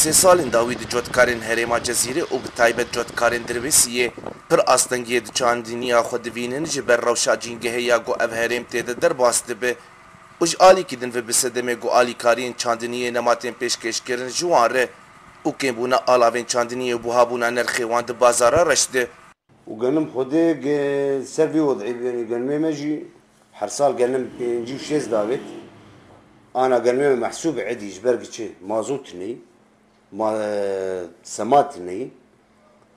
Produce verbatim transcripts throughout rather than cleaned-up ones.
Sê salên dawî di cotkarên herêma Cezîrê û bi taybet cotkarên Dirbêsiyê pir astengiyê di çandiniya xwe divînin ji ber rewşa cîngehê ya ku ev herêm tê de derbas dibe û ji alîkî din ve bi sedemê ku alîkariyên çandiniyê nema tên pêşkêşkirin ji wan re û kêmbûna alavên çandiniyê û buhabûna nirxê wan di bazara reş de. Û genim Xwedê ge-, ser vî wed'î bî, yanî genimê me jî her sal genim pêncî û şêst davêt. Ana genimê me mehsûb e edî ji ber gi çi? Mazot ney, ma-, semat ney.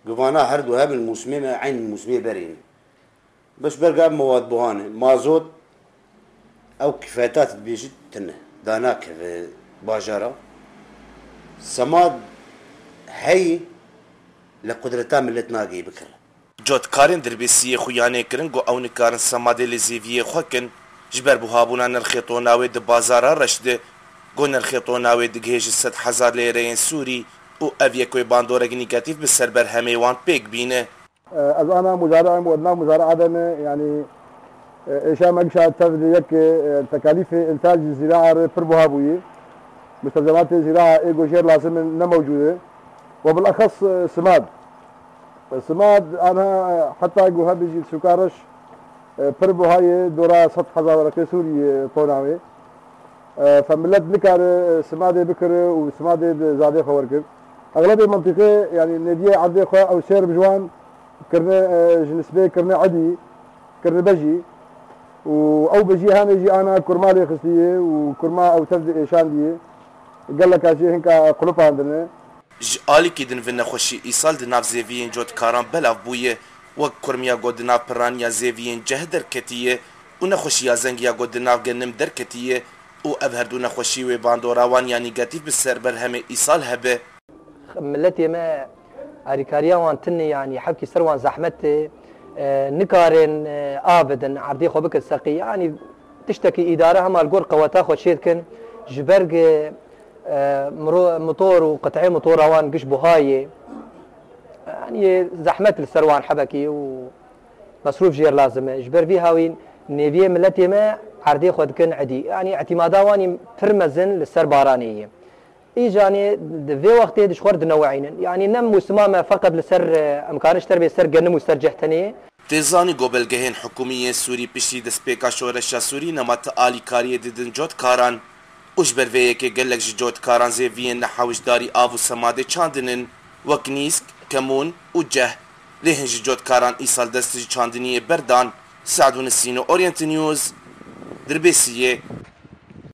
Givana her du hebin mûsimê me eyn mûsimê berê ne. Beş berga ev mewad buha ne. Mazot ew kifayeta tu dibêjî tune. Danakeve bajara. Semat heyî li qudreta millet nagihî bikire. Cotkarên Dirbêsiyê xuyanê kirin ku ew nikarin semadê li zêviyê xwe kin, ji ber buhabûna nirxê tona wê di bazara reş de, ku nirxê tona wê digihê ji sed hezar lêreyên Sûrî û ev yek wê bandorek negatîf bi ser berhemê wan pêk bîne. Ez ana muzari'ê me, di nav muzari'a de me, yanî, e, êşa me gişa tev di yek, e, tekalîfê întac zîra'a re pir buha bûyî. Mustelzematê zîra'a ê ku jêr lazim in ne mewcûd e. Ve bil'exes, e, simad. Simad anha, e, heta ku hebî jî sûka reş, e, pir buha ye, dora sed hezar wereqê Sûrî ye tona wê. E, fe milet nikare, e, simadê bikire û simadê di zadê xwe wergir. Exlebê mentiqê, yanî nêviyê erdê xwe ew sêr bi ji wan kirine, e, ji nisbê kirine edî, kirine bejî. Û ew bejî hene jî ana kurma lê xistiye û kurma ew tev di êşandiye. Geleka jê hinka qulipandine. Ji alîkî din vê nexweşî îsal di nav zêviyên cotkaran belav bûye. Wek kurmiya ku di nav piraniya zêviyên ceh derketiye û nexweşiya zeng ya ku di nav genim derketiye û ev her du nexweşî wê bandora wan ya negatîf bi ser berhemê îsal hebe. Miletê me alîkariya wan tune, yanî hewkî ser wan zehmet e, e, nikarin, e, av bidin, erdê xwe bikin seqî. Yanî tiştekî îdare hema li gor qeweta xwe çêdikin, ji ber gi, e, miro-, motor û qit'ê motora wan giş buha ye. Yanî zehmet li ser wan hebekî û mesrûf jêr lazim e. Ji ber vî hawîn nêviyê miletê me erdê xwe dikin edî. Yanî îtîmada wan pir mezin li ser baranê ye. Îcanê di vê wextê di ji xwe re dineweînin. Yanî ne mûsima me feqet li ser, e, em karin ji ter bê ser genim û ser ceh tenê. Tê zanî ku belgehên hikûmî yên Sûrî piştî destpêka şoreşa Sûrî nema ti alîkariyê didin cotkaran û ji ber vê yekê gelek ji cotkaran zêviyên nehewijdarî av û semadê çandin in, wek nîsk, kemûn û ceh. Lê hin ji cotkaran îsal dest ji çandiniyê berdan. Se'dûn Sîno, Orient News, Dirbêsiyê.